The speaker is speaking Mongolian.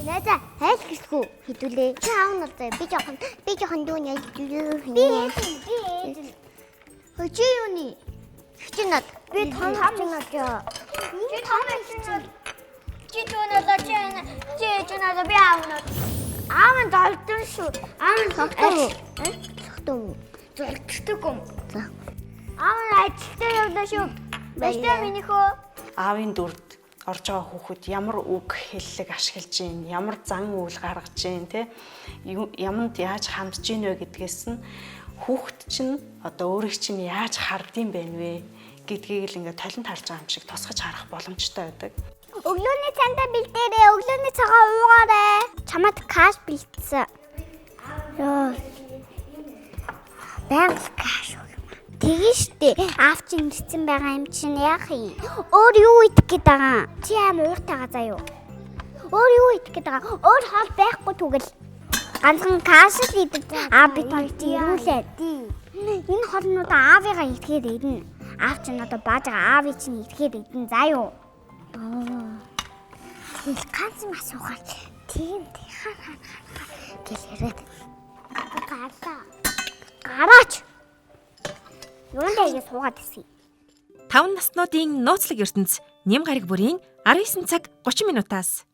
Найзаа, айл гэсгүү хэдүүлээ. Чи аав нь бол заяа. Би жоохон дүүн яаж би ээж нь, би ээж нь. Хөө, чи юуны? Чи над. Би том том болоо. Чи том болчихсон. Чи дүүн болоо, чи ээж нь болоо, би аав нь бол. Аав нь золдсон шүү. Аав нь согтуу. Согтуу. Золддог юм. За. Аав нь ажилтаа явлаа шүү. Баяртай минийхөө. Аавын дүрд орж байгаа хүүхэд ямар үг хэллэг ашиглаж гин, ямар зан үйл гаргаж гин, те, яманд яаж хандж гин вэ гэдгээс нь хүүхэд чинь одоо өөрийг чинь яаж хардсан байх вэ гэдгийг л ингээд толинд харж байгаа юм шиг тусгаж харах боломжтой байдаг. Өглөөний цайндаа бэлдээрэй. Өглөөний цагаа уугаарай. Чамд каш бэлдсэн. Йоо. Байнга л каш уу юм. Тэгээ штэ. Аав чинь ирсэн байгаа юм чинь яах юм? Өөр юу идэх гээд байгаа? Чи аим ууртайгаа заа юу? Өөр юу идэх гээд байгаа? Өөр хоол байхгүй түгэл. Ганцхан каш л идэж аав бид хоёр чи ирүүлээ. Энэ хоолнуудаа аавыгаа идэхээр ирнэ. Аав чинь одоо бааж байгаа, аавыг чинь идэхээр идэн заа юу? Тэгэл ганц юм асуухаар тийм тий хан хан хан хан гэл яриад гарлаа. Гараач. Юундаа ингэ суугаад ирсэн. 5 наснуудын нууцлаг ертөнц нэм гараг бүрийн 19 цаг 30 минутаас.